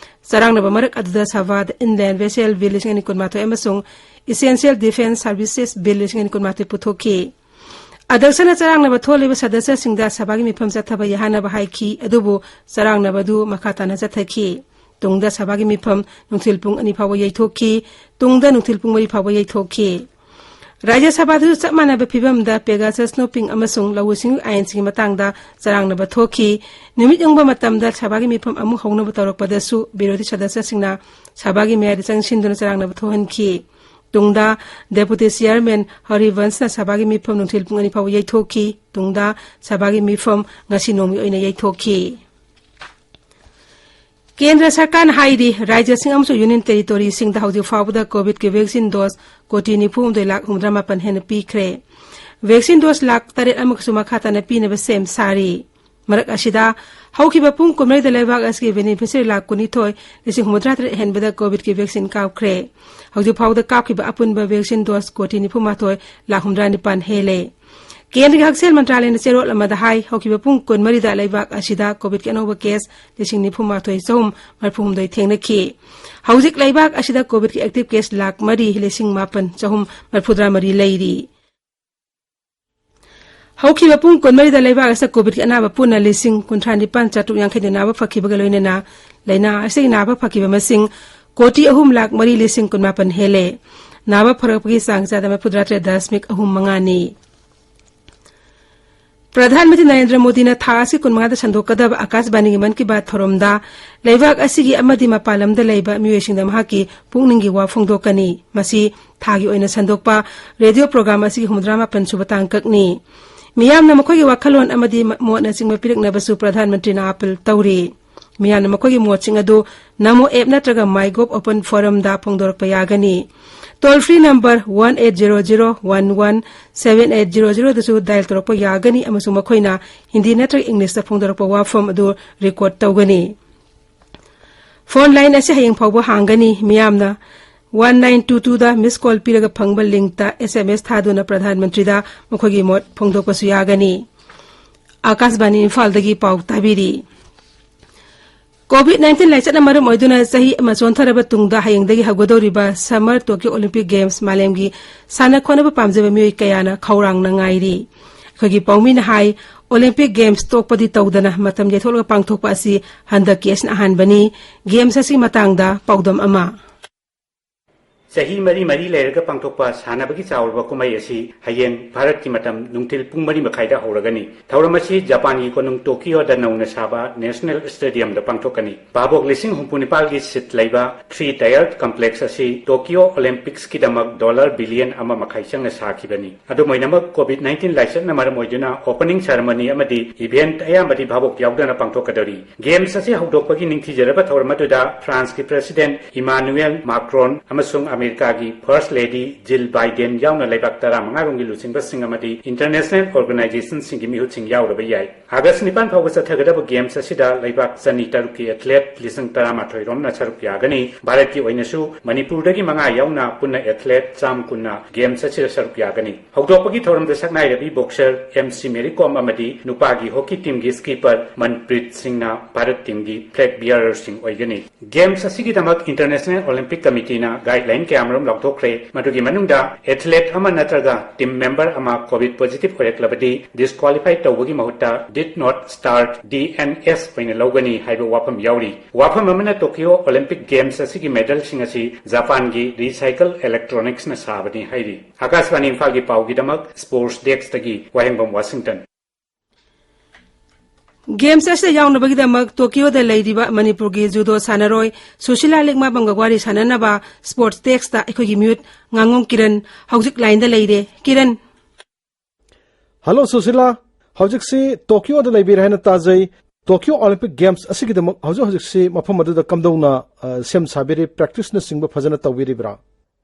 ꯆꯔꯥꯡꯅꯕ ꯃꯔꯛ ꯑꯗꯨꯗ ꯁꯚꯥꯗ Inland Vessel Bill ꯂꯤꯁꯤꯡ ꯑꯅꯤ ꯀꯨꯟꯃꯥꯊꯣꯏ ꯑꯃꯁꯨꯡ Essential Defence Services Bill ꯂꯤꯁꯤꯡ ꯑꯅꯤ ꯀꯨꯟꯃꯥꯊꯣꯏ ꯄꯨꯊꯣꯛꯈꯤ꯫ ꯑꯗꯛꯁꯅ ꯆꯔꯥꯡꯅꯕ ꯊꯣꯛꯂꯤꯕ ꯁꯗꯁ꯭ꯌꯁꯤꯡꯗ ꯁꯚꯥꯒꯤ ꯃꯤꯐꯝ ꯆꯠꯊꯕ ꯌꯥꯍꯟꯅꯕ ꯍꯥꯏꯈꯤ, ꯑꯗꯨꯕꯨ ꯆꯔꯥꯡꯅꯕꯗꯨ ꯃꯈꯥ ꯇꯥꯅ ꯆꯠꯊꯈꯤ꯫ ꯇꯨꯡꯗ ꯁꯚꯥꯒꯤ ꯃꯤꯐꯝ ꯅꯨꯡꯊꯤꯜ ꯄꯨꯡ ꯑꯅꯤ ꯐꯥꯎꯕ ꯌꯩꯊꯣꯛꯈꯤ꯫ ꯇꯨꯡꯗ ꯅꯨꯡꯊꯤꯜ ꯄꯨꯡ ꯃꯔꯤ ꯐꯥꯎꯕ ꯌꯩꯊꯣꯛꯈꯤ꯫ ꯔꯥꯖ꯭ꯌ ꯁꯚꯥꯗꯁꯨ ꯆꯞ ꯃꯥꯟꯅꯕ ꯐꯤꯚꯝꯗ ꯄꯦꯒꯥꯁꯁ ꯅꯣꯄꯤꯡ ꯑꯃꯁꯨꯡ ꯂꯧꯎ ꯁꯤꯡꯎ ꯑꯥꯏꯟꯁꯤꯡꯒꯤ ꯃꯇꯥꯡꯗ ꯆꯔꯥꯡꯅꯕ ꯊꯣꯛꯈꯤ꯫ ꯅꯨꯃꯤꯠ ꯌꯨꯡꯕ ꯃꯇꯝꯗ ꯁꯚꯥꯒꯤ ꯃꯤꯐꯝ ꯑꯃꯨꯛ ꯍꯧꯅꯕ ꯇꯧꯔꯛꯄꯗꯁꯨ ꯕꯤꯔꯣꯙꯤ ꯁꯗꯁ꯭ꯌꯁꯤꯡꯅ ꯁꯚꯥꯒꯤ ꯃꯌꯥꯏꯗ ꯆꯪꯁꯤꯟꯗꯨꯅ ꯆꯔꯥꯡꯅꯕ ꯊꯣꯛꯍꯟꯈꯤ꯫ ꯇꯨꯡꯗ ꯗꯦꯄꯨꯇꯤ ꯆꯤꯌꯔꯃꯦꯟ ꯍꯔꯤꯕꯟꯁꯅ ꯁꯚꯥꯒꯤ ꯃꯤꯐꯝ ꯅꯨꯡꯊꯤꯜ ꯄꯨꯡ ꯑꯅꯤ ꯐꯥꯎꯕ ꯌꯩꯊꯣꯛꯈꯤ꯫ ꯇꯨꯡꯗ ꯁꯚꯥꯒꯤ ꯃꯤꯐꯝ ꯉꯁꯤ ꯅꯣꯡꯃꯒꯤ ꯑꯣꯏꯅ ꯌꯩꯊꯣꯛꯈꯤ꯫ ꯀꯦꯟꯗ꯭ꯔ ꯁꯔꯀꯥꯔꯅ ꯍꯥꯏꯔꯤ, ꯔꯥꯖ꯭ꯌꯁꯤꯡ ꯑꯃꯁꯨꯡ ꯌꯨꯅꯤꯌꯟ ꯇꯦꯔꯤꯇꯣꯔꯤꯁꯤꯡꯗ ꯍꯧꯖꯤꯛ ꯐꯥꯎꯕꯗ ꯀꯣꯚꯤꯗꯀꯤ ꯚꯦꯛꯁꯤꯟ ꯗꯣꯁ ꯀꯣꯇꯤ ꯅꯤꯐꯨ ꯍꯨꯝꯗꯣꯏ ꯂꯥꯈ ꯍꯨꯝꯐꯨꯇꯔꯥ ꯃꯥꯄꯟ ꯍꯦꯟꯅ ꯄꯤꯈ꯭ꯔꯦ꯫ ꯚꯦꯛꯁꯤꯟ ꯗꯣꯁ ꯂꯥꯈ ꯇꯔꯦꯠ ꯑꯃꯒꯁꯨ ꯃꯈꯥ ꯇꯥꯅ ꯄꯤꯅꯕ ꯁꯦꯝ ꯁꯥꯔꯤ꯫ ꯃꯔꯛ ꯑꯁꯤꯗ, ꯍꯧꯈꯤꯕ ꯄꯨꯡ ꯀꯨꯟꯃꯔꯤꯗ ꯂꯩꯕꯥꯛ ꯑꯁꯤꯒꯤ ꯕꯦꯅꯤꯐꯤꯁꯔꯤ ꯂꯥꯈ ꯀꯨꯟꯅꯤꯊꯣꯏ, ꯂꯤꯁꯤꯡ ꯍꯨꯝꯐꯨꯇꯔꯥ ꯇꯔꯦꯠ ꯍꯦꯟꯕꯗ ꯀꯣꯚꯤꯗꯀꯤ ꯚꯦꯛꯁꯤꯟ ꯀꯥꯞꯈ꯭ꯔꯦ꯫ ꯍꯧꯖꯤꯛ ꯐꯥꯎꯕꯗ ꯀꯥꯞꯈꯤꯕ ꯑꯄꯨꯟꯕ ꯚꯦꯛꯁꯤꯟ ꯗꯣꯁ ꯀꯣꯇꯤ ꯅꯤꯐꯨ ꯃꯥꯊꯣꯏ ꯂꯥꯈ ꯍꯨꯝꯐꯨꯇꯔꯥ ꯅꯤꯄꯥꯟ ꯍꯦꯜꯂꯦ꯫ ꯀꯦꯟꯗ꯭ꯔꯒꯤ ꯍꯛꯁꯦꯜ ꯃꯟꯇ꯭ꯔꯥꯂꯌꯅ ꯆꯦꯔꯣꯜ ꯑꯃꯗ ꯍꯥꯏ, ꯍꯧꯈꯤꯕ ꯄꯨꯡ ꯀꯨꯟꯃꯔꯤꯗ ꯂꯩꯕꯥꯛ ꯑꯁꯤꯗ ꯀꯣꯚꯤꯗꯀꯤ ꯑꯅꯧꯕ ꯀꯦꯁ ꯂꯤꯁꯤꯡ ꯅꯤꯐꯨ ꯃꯥꯊꯣꯏ ꯆꯍꯨꯝ ꯃꯔꯤꯐꯨ ꯍꯨꯝꯗꯣꯏ ꯊꯦꯡꯅꯈꯤ꯫ ꯍꯧꯖꯤꯛ ꯂꯩꯕꯥꯛ ꯑꯁꯤꯗ ꯀꯣꯚꯤꯗꯀꯤ ꯑꯦꯛꯇꯤꯚ ꯀꯦꯁ ꯂꯥꯈ ꯃꯔꯤ ꯂꯤꯁꯤꯡ ꯃꯥꯄꯟ ꯆꯍꯨꯝ ꯃꯔꯤꯐꯨꯇꯔꯥ ꯃꯔꯤ ꯂꯩꯔꯤ꯫ ꯍꯧꯈꯤꯕ ꯄꯨꯡ ꯀꯨꯟꯃꯔꯤꯗ ꯂꯩꯕꯥꯛ ꯑꯁꯤꯗ ꯀꯣꯚꯤꯗꯀꯤ ꯑꯅꯥꯕ ꯄꯨꯟꯅ ꯂꯤꯁꯤꯡ ꯀꯨꯟꯊ꯭ꯔꯥ ꯅꯤꯄꯥꯟ ꯆꯥꯇ꯭ꯔꯨꯛ ꯌꯥꯡꯈꯩ ꯅꯥꯕ ꯐꯈꯤꯕꯒ ꯂꯣꯏꯅꯅ ꯂꯥꯏꯅꯥ ꯑꯁꯤꯒꯤ ꯅꯥꯕ ꯐꯈꯤꯕ ꯃꯁꯤꯡ ꯀꯣꯇꯤ ꯑꯍꯨꯝ ꯂꯥꯈ ꯃꯔꯤ ꯂꯤꯁꯤꯡ ꯀꯨꯟꯃꯥꯄꯟ ꯍꯦꯜꯂꯦ꯫ ꯅꯥꯕ ꯐꯔꯛꯄꯒꯤ ꯆꯥꯡ ꯆꯥꯗ ꯃꯔꯤꯐꯨꯇꯔꯥ ꯇꯔꯦꯠ ꯗꯁꯃꯤꯛ ꯑꯍꯨꯝ ꯃꯉꯥꯅꯤ꯫ ꯄ꯭ꯔꯙꯥꯟ ꯃꯟꯇ꯭ꯔꯤ ꯅꯔꯦꯟꯗ꯭ꯔ ꯃꯣꯗꯤꯅ ꯊꯥ ꯑꯁꯤ ꯀꯨꯟꯃꯉꯥꯗ ꯁꯟꯗꯣꯛꯀꯗꯕ ꯑꯀꯥꯁꯕꯥꯅꯤꯒꯤ ꯃꯟ ꯀꯤ ꯕꯥꯠ ꯊꯧꯔꯝꯗ ꯂꯩꯕꯥꯛ ꯑꯁꯤꯒꯤ ꯑꯃꯗꯤ ꯃꯄꯥꯟ ꯂꯝꯗ ꯂꯩꯕ ꯃꯤꯑꯣꯏꯁꯤꯡꯗ ꯃꯍꯥꯛꯀꯤ ꯄꯨꯛꯅꯤꯡꯒꯤ ꯋꯥ ꯐꯣꯡꯗꯣꯛꯀꯅꯤ꯫ ꯃꯁꯤ ꯊꯥꯒꯤ ꯑꯣꯏꯅ ꯁꯟꯗꯣꯛꯄ ꯔꯦꯗꯤꯑꯣ ꯄ꯭ꯔꯣꯒ꯭ꯔꯥꯝ ꯑꯁꯤꯒꯤ ꯍꯨꯝꯐꯨꯇꯔꯥ ꯃꯥꯄꯟ ꯁꯨꯕ ꯇꯥꯡꯀꯛꯅꯤ꯫ ꯃꯤꯌꯥꯝꯅ ꯃꯈꯣꯏꯒꯤ ꯋꯥꯈꯜꯂꯣꯟ ꯑꯃꯗꯤ ꯃ-, ꯃꯣꯠꯅꯆꯤꯡꯕ ꯄꯤꯔꯛꯅꯕꯁꯨ ꯄ꯭ꯔꯙꯥꯟ ꯃꯟꯇ꯭ꯔꯤꯅ ꯑꯥꯄꯤꯜ ꯇꯧꯔꯤ꯫ ꯃꯤꯌꯥꯝꯅ ꯃꯈꯣꯏꯒꯤ ꯃꯣꯠꯁꯤꯡ ꯑꯗꯨ ꯅꯃꯣ ꯑꯦꯞ ꯅꯠꯇ꯭ꯔꯒ ꯃꯥꯏ ꯒꯣꯚ ꯑꯣꯄꯟ ꯐꯣꯔꯝꯗ ꯐꯣꯡꯗꯣꯔꯛꯄ ꯌꯥꯒꯅꯤ꯫ Toll free number one eight zero zero one one seven eight zero zero ꯗꯁꯨ dial ꯇꯧꯔꯛꯄ ꯌꯥꯒꯅꯤ ꯑꯃꯁꯨꯡ ꯃꯈꯣꯏꯅ ꯍꯤꯟꯗꯤ ꯅꯠꯇ꯭ꯔꯒ ꯏꯪꯂꯤꯁꯇ ꯐꯣꯡꯗꯣꯔꯛꯄ ꯋꯥꯐꯝ ꯑꯗꯨ record ꯇꯧꯒꯅꯤ꯫ Phone line ꯑꯁꯤ ꯍꯌꯦꯡ ꯐꯥꯎꯕ ꯍꯥꯡꯒꯅꯤ꯫ ꯃꯤꯌꯥꯝꯅ one nine two two ꯗ miss call ꯄꯤꯔꯒ ꯐꯪꯕ linkꯇ S M S ꯊꯥꯗꯨꯅ ꯄ꯭ꯔꯙꯥꯟ ꯃꯟꯇ꯭ꯔꯤꯗ ꯃꯈꯣꯏꯒꯤ ꯃꯣꯠ ꯐꯣꯡꯗꯣꯛꯄꯁꯨ ꯌꯥꯒꯅꯤ꯫ ꯑꯥꯀꯥꯁꯕꯥꯅꯤ ꯏꯝꯐꯥꯜꯗꯒꯤ ꯄꯥꯎ ꯇꯥꯕꯤꯔꯤ꯫ COVID nineteen ꯂꯥꯏꯆꯠꯅ ꯃꯔꯝ ꯑꯣꯏꯗꯨꯅ ꯆꯍꯤ ꯑꯃ ꯆꯣꯟꯊꯔꯕ ꯇꯨꯡꯗ ꯍꯌꯦꯡꯗꯒꯤ ꯍꯧꯒꯗꯧꯔꯤꯕ Summer Tokyo Olympic Games ꯃꯥꯂꯦꯝꯒꯤ ꯁꯥꯟꯅ ꯈꯣꯠꯅꯕ ꯄꯥꯝꯖꯕ ꯃꯤꯑꯣꯏ ꯀꯌꯥꯅ ꯈꯧꯔꯥꯡꯅ ꯉꯥꯏꯔꯤ꯫ ꯑꯩꯈꯣꯏꯒꯤ ꯄꯥꯎꯃꯤꯅ ꯍꯥꯏ, Olympic Games ꯇꯣꯛꯄꯗꯤ ꯇꯧꯗꯅ ꯃꯇꯝ ꯌꯩꯊꯣꯛꯂꯒ ꯄꯥꯡꯊꯣꯛꯄ ꯑꯁꯤ ꯍꯟꯗꯛꯀꯤ ꯑꯁꯤꯅ ꯑꯍꯥꯟꯕꯅꯤ꯫ Games ꯑꯁꯤ ꯃꯇꯥꯡꯗ ꯄꯥꯎꯗꯝ ꯑꯃ꯫ ꯆꯍꯤ ꯃꯔꯤ ꯃꯔꯤ ꯂꯩꯔꯒ ꯄꯥꯡꯊꯣꯛꯄ ꯁꯥꯟꯅꯕꯒꯤ ꯆꯥꯎꯔꯕ ꯀꯨꯝꯍꯩ ꯑꯁꯤ ꯍꯌꯦꯡ ꯚꯥꯔꯠꯀꯤ ꯃꯇꯝ ꯅꯨꯡꯊꯤꯜ ꯄꯨꯡ ꯃꯔꯤ ꯃꯈꯥꯏꯗ ꯍꯧꯔꯒꯅꯤ꯫ ꯊꯧꯔꯝ ꯑꯁꯤ ꯖꯄꯥꯟꯒꯤ ꯀꯣꯅꯨꯡ ꯇꯣꯀꯤꯌꯣꯗ ꯅꯧꯅ ꯁꯥꯕ National Stadiumꯗ ꯄꯥꯡꯊꯣꯛꯀꯅꯤ꯫ ꯚꯥꯕꯣꯛ ꯂꯤꯁꯤꯡ ꯍꯨꯝꯐꯨ ꯅꯤꯄꯥꯜꯒꯤ seat ꯂꯩꯕ three tiered complex ꯑꯁꯤ ꯇꯣꯀꯤꯌꯣ Olympicsꯀꯤꯗꯃꯛ dollar billion ꯑꯃ ꯃꯈꯥꯏ ꯆꯪꯅ ꯁꯥꯈꯤꯕꯅꯤ꯫ ꯑꯗꯨꯝ ꯑꯣꯏꯅꯃꯛ, COVID nineteen ꯂꯥꯏꯆꯠꯅ ꯃꯔꯝ ꯑꯣꯏꯗꯨꯅ opening ceremony ꯑꯃꯗꯤ event ꯑꯌꯥꯝꯕꯗꯤ ꯚꯥꯕꯣꯛ ꯌꯥꯎꯗꯅ ꯄꯥꯡꯊꯣꯛꯀꯗꯧꯔꯤ꯫ Games ꯑꯁꯤ ꯍꯧꯗꯣꯛꯄꯒꯤ ꯅꯤꯡꯊꯤꯖꯔꯕ ꯊꯧꯔꯝ ꯑꯗꯨꯗ Franceꯀꯤ President Emmanuel Macron ꯑꯃꯁꯨꯡ ꯑꯃꯦꯔꯤꯀꯥꯒꯤ First Lady Jill Biden ꯌꯥꯎꯅ ꯂꯩꯕꯥꯛ ꯇꯔꯥꯃꯉꯥ ꯔꯣꯝꯒꯤ ꯂꯨꯆꯤꯡꯕꯁꯤꯡ ꯑꯃꯗꯤ international organizationꯁꯤꯡꯒꯤ ꯃꯤꯍꯨꯠꯁꯤꯡ ꯌꯥꯎꯔꯕ ꯌꯥꯏ꯫ August ꯅꯤꯄꯥꯟ ꯐꯥꯎꯕ ꯆꯠꯊꯒꯗꯕ Games ꯑꯁꯤꯗ ꯂꯩꯕꯥꯛ ꯆꯅꯤ ꯇꯔꯨꯛꯀꯤ athlete ꯂꯤꯁꯤꯡ ꯇꯔꯥꯃꯥꯊꯣꯏ ꯔꯣꯝꯅ ꯁꯔꯨꯛ ꯌꯥꯒꯅꯤ꯫ ꯚꯥꯔꯠꯀꯤ ꯑꯣꯏꯅꯁꯨ ꯃꯅꯤꯄꯨꯔꯗꯒꯤ ꯃꯉꯥ ꯌꯥꯎꯅ ꯄꯨꯟꯅ athlete ꯆꯥꯝ ꯀꯨꯟꯅ Games ꯑꯁꯤꯗ ꯁꯔꯨꯛ ꯌꯥꯒꯅꯤ꯫ ꯍꯧꯗꯣꯛꯄꯒꯤ ꯊꯧꯔꯝꯗ ꯁꯛꯅꯥꯏꯔꯕꯤ boxer M C Mary Kom ꯑꯃꯗꯤ ꯅꯨꯄꯥꯒꯤ hockey teamꯒꯤ skipper Manpreet Singhꯅ Bharat teamꯒꯤ flag bearerꯁꯤꯡ ꯑꯣꯏꯒꯅꯤ꯫ Games ꯑꯁꯤꯒꯤꯗꯃꯛ International Olympic Committeeꯅ guideline ꯀꯌꯥꯃꯔꯨꯝ ꯂꯥꯎꯊꯣꯛꯈ꯭ꯔꯦ꯫ ꯃꯗꯨꯒꯤ ꯃꯅꯨꯡꯗ athlete ꯑꯃ ꯅꯠꯇ꯭ꯔꯒ team member ꯑꯃ COVID positive ꯑꯣꯏꯔꯛꯂꯕꯗꯤ disqualify ꯇꯧꯕꯒꯤ ꯃꯍꯨꯠꯇ did not start, D N S ꯑꯣꯏꯅ ꯂꯧꯒꯅꯤ ꯍꯥꯏꯕ ꯋꯥꯐꯝ ꯌꯥꯎꯔꯤ꯫ ꯋꯥꯐꯝ ꯑꯃꯅ Tokyo Olympic Games ꯑꯁꯤꯒꯤ medalꯁꯤꯡ ꯑꯁꯤ ꯖꯄꯥꯟꯒꯤ recycle electronicsꯅ ꯁꯥꯕꯅꯤ ꯍꯥꯏꯔꯤ꯫ ꯑꯥꯀꯥꯁꯕꯥꯅꯤ ꯏꯝꯐꯥꯜꯒꯤ ꯄꯥꯎꯒꯤꯗꯃꯛ sports deskꯇꯒꯤ ꯋꯥꯍꯦꯡꯕꯝ ꯋꯥꯁꯤꯡꯇꯟ꯫ Games ꯑꯁꯤꯗ ꯌꯥꯎꯅꯕꯒꯤꯗꯃꯛ ꯇꯣꯀꯤꯌꯣꯗ ꯂꯩꯔꯤꯕ ꯃꯅꯤꯄꯨꯔꯒꯤ judo ꯁꯥꯟꯅꯔꯣꯏ ꯁꯨꯁꯤꯂꯥ ꯂꯤꯛꯃꯥꯕꯝꯒ ꯋꯥꯔꯤ ꯁꯥꯟꯅꯅꯕ sports deskꯇ ꯑꯩꯈꯣꯏꯒꯤ ꯃꯤꯍꯨꯠ ꯉꯥꯉꯣꯝ ꯀꯤꯔꯟ ꯍꯧꯖꯤꯛ lineꯗ ꯂꯩꯔꯦ꯫ ꯀꯤꯔꯟ꯫ Hello ꯁꯨꯁꯤꯂꯥ, ꯍꯧꯖꯤꯛꯁꯤ ꯇꯣꯀꯤꯌꯣꯗ ꯂꯩꯕꯤꯔꯦ ꯍꯥꯏꯅ ꯇꯥꯖꯩ꯫ Tokyo Olympic Games ꯑꯁꯤꯒꯤꯗꯃꯛ ꯍꯧꯖꯤꯛ ꯍꯧꯖꯤꯛꯁꯤ ꯃꯐꯝ ꯑꯗꯨꯗ ꯀꯝꯗꯧꯅ, ꯑ, ꯁꯦꯝ ꯁꯥꯕꯤꯔꯤ, practiceꯅꯆꯤꯡꯕ ꯐꯖꯅ ꯇꯧꯕꯤꯔꯤꯕ꯭ꯔꯥ?